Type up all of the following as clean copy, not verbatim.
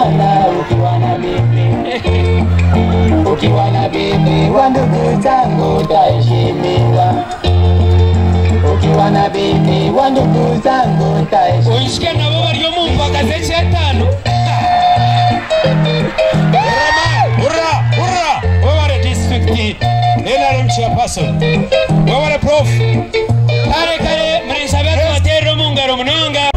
sana ukiwa na bibi. Ukiwa na bibi wa ndugu zangu utaheshimiwa. Ukiwa na bibi wa ndugu zangu utaheshimiwa. Oishike nabo bari omu mpaka z'ekyetaano. Hurra, hurra, webare district NRM chairperson. Webare prof. Kare kare murinsabe tubaterere omu ngaro munonga.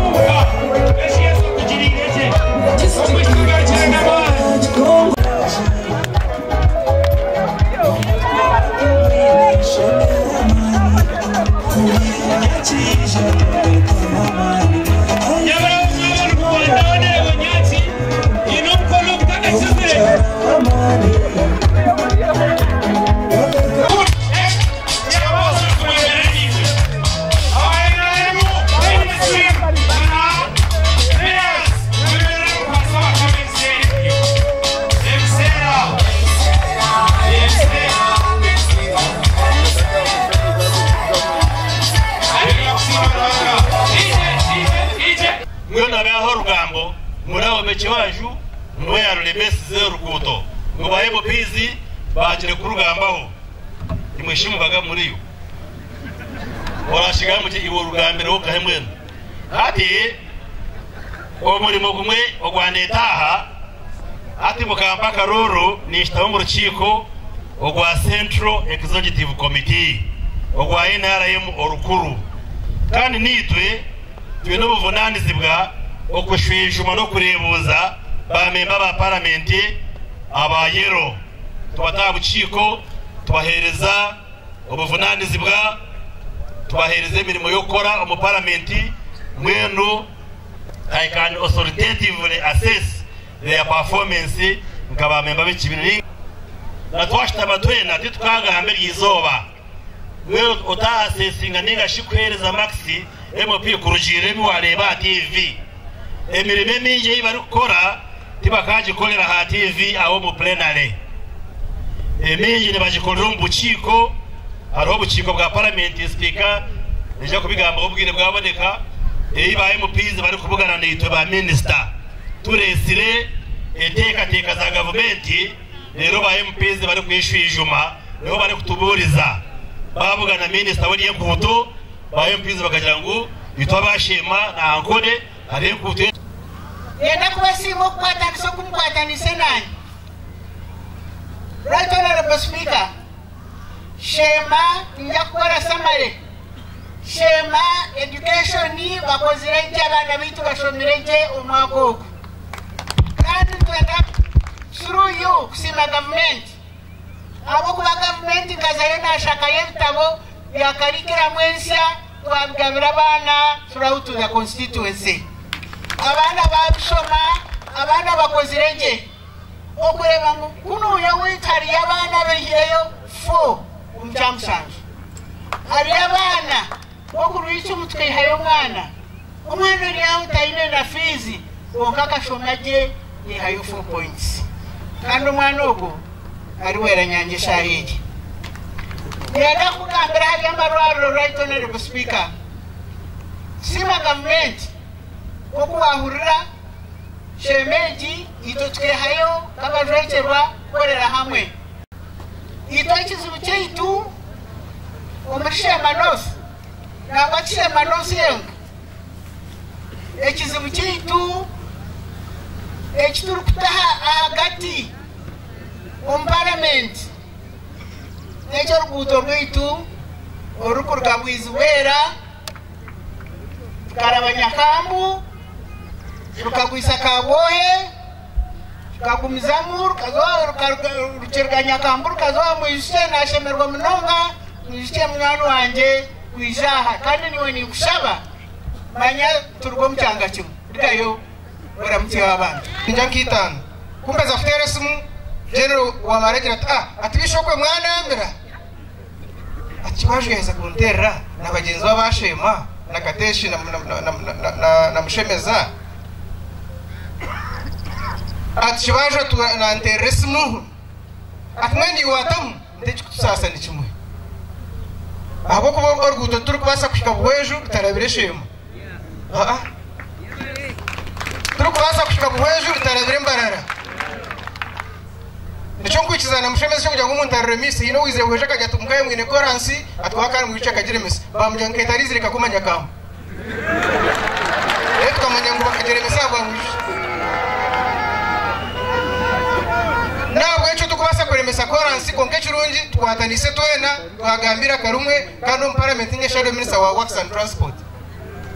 Kiwaju nuwe yaruremesize oruguuto ngu ba MPs bagire kurugambaho nimweshimubaga muriyo orashiga muti iwe orugambireho kahe mwenu. Hati omurimo gumwe ogwandeeta aha hati mukampa akaruru nishitaho omu rukiiko ogwa Central Executive Committee ogwa NRM orukuru, kandi nitwe twine obuvunanizibwa okushwijuma n'okureebuuza bamemba ba paramenti aba yero. Tubataha bukiiko, tubaheereza obuvunanizibwa, tubaheereza emirimo y'okukora omu paramenti. Mbwenu I can authoritatively assess their performance nka bamemba b'ekibiina. Na twashitama twena titukagamba ery'izooba mbwenu otaasesinga ninga shi kuheereza maxi MP kurugiirira ebi wareeba aha TV. Emirimo emingi ei barikukora tibakagikorera aha TV aho omu plenary. Emingi nibagikorera omu bukiiko. Hariho obukiiko bwa paramenti, sipiika nija kubigambaho obwire bwaboneka, ei ba MPs barikubugana naitwe ba minisita tureesire enteekateeka za gavumenti, reero ba MPs barikwishwijuma nibo barikutubuuriza. Babugana minisita w'eryenkuuto, ba MPs bakagira ngu itwe abashema na Ankole hariho enkuuto. Yenda kubasiima okukwatanisa okumukwatanise nanye. Right Honorable Speaker, Shema nja kukora summary. Shema education bakozire gye, abaana baitu bashomire gye omwaka ogu. Kandi twenda through you kusiima gavumenti. Ahabw'okuba gavumenti nkazayo nashakayo ebitabo bya curriculum ensya twabigabira abaana throughout the constituency. Abaana babishoma, abaana bakozire gye. Okureba ngu kunuuya witu hariyo abaana baihireyo 4 omu kyamushanju. Hariyo abaana okurwica omu tukaihayo omwana. Omwana ori aho taine na fiizi, kwonka akashoma gye yaihayo 4 points. Kandi omwana ogwo ariwera Nyange eshaaha egi. Nenda kugambira ahari amarwariro, Right Honorable Speaker. Siima gavumenti nk'oku wahurira Shema egi itwe tukehayo nk'abajwekyerwa kukorera hamwe. Itwe ekizibu kyaitu omuri Shema North, nangwa ti Shema North yenka, ekizibu kyaitu eki turikutaha ahagati omu paramenti n'eky'oruguuto rwaitu orurikuruga Bwizibwera rukaraba Nyakambu rukagwisa Kabwohe rukagumizamu rukiruga Nyakambu rukazoha Mwijukye. Nashemerwa munonga Mwijukye munywani wangye kwija aha, kandi niwe ninkushaba manya turuga omu kyanga kimwe rugayo oramutyeho abantu. Ninja nk'itaano kumbe aza kuteera esimu General wamara agira ati ati bishokwe mwanambira ati Kibaju yaheza kunterera na bagyenzi be abashema na Kateshi na Mushemeza ati Kibaju nanterera esimu ati mwena iwe watamu ntekikutusaasa ni kimwe ahabw'okuba oruguuto turikubaasa kuhika Buhweju rutarabire Sheema. Turikubaasa Tirikubaasa kuhika Buhweju ritarabire Mbarara. Nikyo nkwikiriza na Mushemeza eky'okugira ngu omuntu ariremesa. Haine owaizire Buhweju akagira ati nkaye mwine koransi ati kwonka kandi Mwijukye akagiremesa. Baamugira ngu nk'etariizire ekakumanya kamba. Reero tukamanya ngu bakagiremesa ahabwa Mwijukye. N'ahabw'ekyo tikubaasa kuremesa koransi kwonka ekirungi tukwataniise twena twagamba eiraka rimwe kandi omu paramenti ninye shadow minister wa works and transport.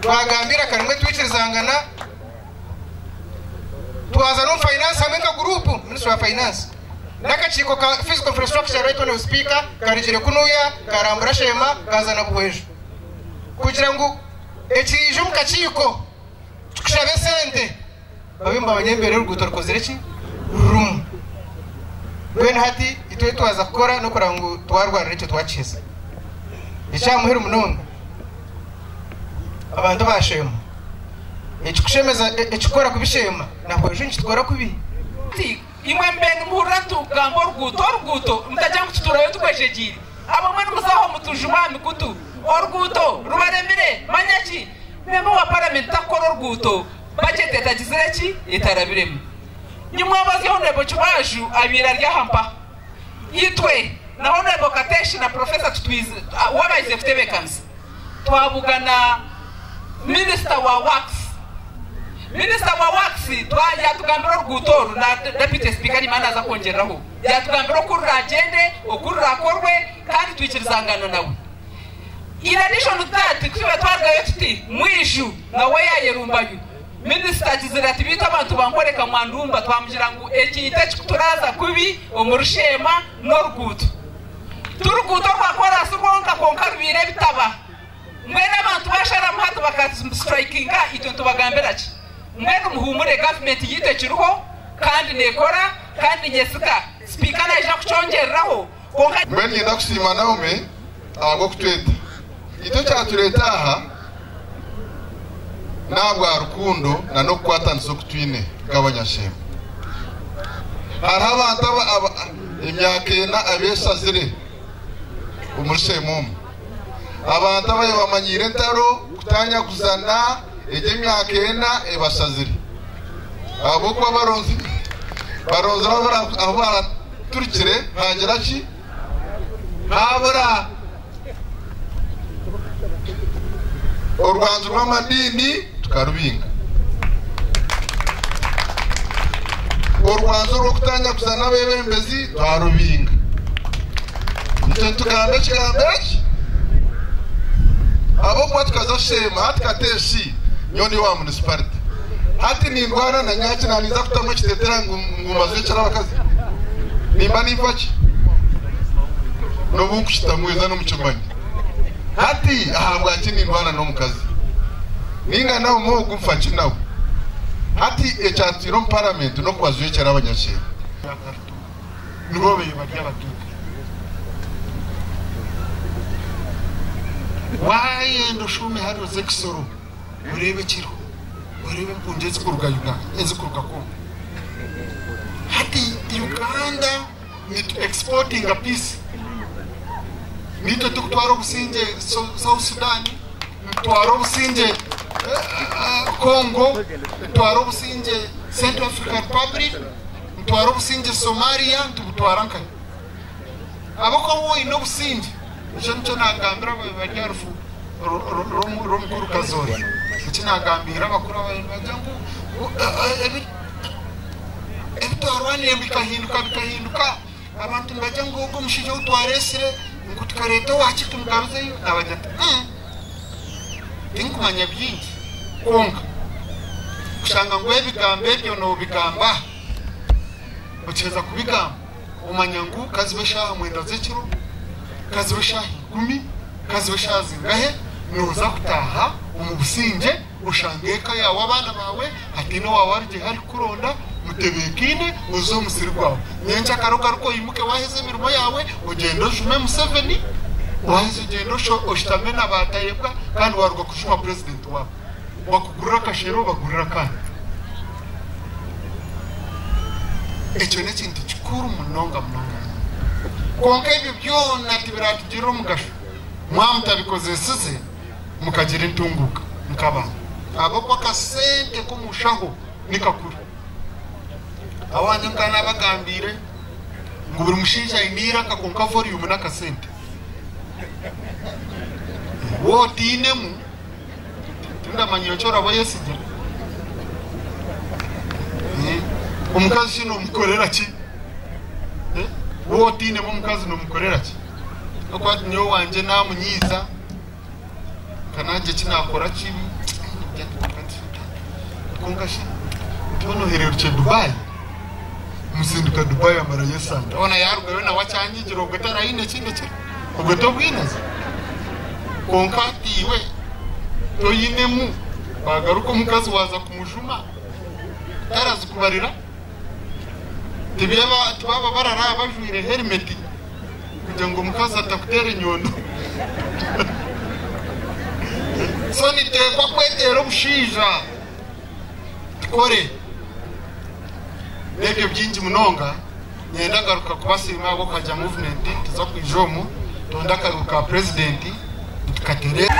Twagamba eiraka rimwe twikirizangana, twaza n'omu finance hamwe nka guruupu, ministry wa finance n'akakiiko ka physical infrastructure right honourable speaker karugire kunuya karambura Sheema kaza na Buhweju kugira ngu ekiija omu kakiiko kikushaba esente babe nibamanya embeera y'oruguuto rukozire ki rurimu. Mbwenu hati itwe eki twaza kukora n'okureba ngu twarwarira ekyo twakiheza. Ekya muheru munonga abantu baasheema ekikushemeza ekikukora kubi sheema na Hweju nikitukora kubi. Ati, Imwe mube nimuhurira nitugamba oruguuto, oruguuto, mutagira ngu tutuurayo tugwejegyeire. Abamwe nimuza aho mutujuma aha mikutu. Oruguuto rubaremire, manya ki? Memba wa paramenti takukora oruguuto bajeti etagizire ki? Etarabiremu. Nimwebaza Honourable Kibaju abaire ari aha mpaha. Itwe na Honourable Kateshi na Professor Tutwize we abahize kutebeekanisa twabugana Minisita wa Works. Minisita wa Works yatugambira oruguuto oru na Deputy Speaker nimanya naaza kwongyereraho. Yatugambira oku ruragyende, oku rurakorwe kandi twikirizangana nawe. In addition to that, ku tuba twarugayo tuti Mwiju nawe yayerumbayo. Minisita agizire ati beitu abantu bankoreka mwandumba twamugira ngu ekintu ekikuturaaza kubi omuri Sheema n'oruguuto. Ti ruguuto rwa koraasi rwonka kwonka rubaire ebitaba. Mbwenu abantu basharamu hati baka strikinga itwe nitubagambira ki? Mbwenu muhuumure gavumenti yaitu ekiriho kandi nekora kandi ninyesiga sipiika naija kukyongyereraho kwonka. Mbwenu niinyenda kusiima Naomi ahabw'okutweta. Itwe ekyatureeta aha n'ahabwa rukundo na n'okukwatanisa oku twine nk'abanyashembo. Hariho abantu aba emyaka ena abeshazire omuri Sheema omu. Abantu ababaire bamanyiire entaro, kutanyaguzana, egyo emyaka ena ebashazire. Ahabw'okuba baronzire ahu baraturukire hagira ki? Habura. Orwanju rw'amadiini tukarubinga. Orwanju orw'okutanyaguza n'abeebembezi twarubinga. Itwe nitugamba ekigambo eki ahabw'okuba tukaza Sheema hati Kateeshi nyowe ndi owa munisiparite. Hati nindwana na nyaki naninza kutamu ekitetera ngu mbajwekyere abakazi? Nimba ninfa ki? N'obu nkushutama weza n'omukimanya. Hati ahabwaki nindwana n'omukazi? Ninga Naomi ogu nfa ki nawe? Hati ekyatwire omu paramenti n'okubajwekyera abanyasheema. Nibo babaire bari abatuuka. Waayenda oshuume hariya oze Kisoro oreebe ekiriho, oreebe empungi ezikuruga Uganda, ezikuruga Congo. Hati Uganda nitu exportinga peace. Nitwe turikutwara obusingye South Sudan, nitutwara obusingye Congo, nitutwara obusingye Central African Republic, nitutwara obusingye Somalia, nitubutwara nkahi? Ahabw'okuba waaba oine obusingye, ekyo nikyo naagambira bari aha rufu rw'omukuru Kazoora, eki naagambiire abakuru aba nibagira ngu ebi twarwanire bikahinduka bikahinduka, abantu nibagira ngu ogu omushaija ou twareetsire ngu tukareeta owaaki tumugaruzeyo, naabagira nti tinkumanya bingi kwonka kushanga ngu ebigambo ebyo noobigamba okiheza kubigamba omanya ngu ka zibe eshaaha mwenda z'ekiro, ka zibe eshaaha ikumi, ka zibe eshaaha zingahe, nooza kutaaha omu busingye oshange eka yaawe abaana baawe hataine owaawe arugyeho arikukuronda, mutebeekaine oze omu musiri gwawe. Nyencakare ogaruke oimuke waaheza emirimo yaawe ogyende ojume Museveni, waaheza ogyende oshutame na ba Tayebwa kandi waaruga kujuma purezidenti waabo. Bakugurire akashera obagurire akandi. Ekyo n'ekintu kikuru munonga munonga munonga. Kwonka ebyo byona tibiratugirira omugasho mwaba mutabikozesize mukagira entunguuka nk'abantu. Ahabw'okuba akasente k'omushaho Ni kakuru. Awangye nkaba nabagambiire ngu buri mushaija aine eiraka kwonka volume n'akasente. Waaba otiinemu, tindamanya eki oraba oyesigire. Omukazi shi nomukorera ki? Waaba otiinemu omukazi nomukorera ki? Ahabw'okuba ati nyowe owangye namunyiiza, nka nangye eki nakora kibi, kwonka shi twena ohererukye Dubai, musindika Dubai amarayo esande. Hoona yarugayo nawe akyanyigira obwo taraine ekindi kiro, obwo tobwinazi. Kwonka hati iwe toyinemu, wagaruka omukazi waza kumujuma, tarazikubarira. Tibaba barara bajwaire herimeti kugira ngu omukazi atakuteera enyondo. So niteekwa kweteera obushaija tukore n'ebyo bingi munonga. Niinyenda garuka kubasiima ahabw'okuhagira movement tuza kwija omu tonde akaruru ka purezidenti tukatereeza.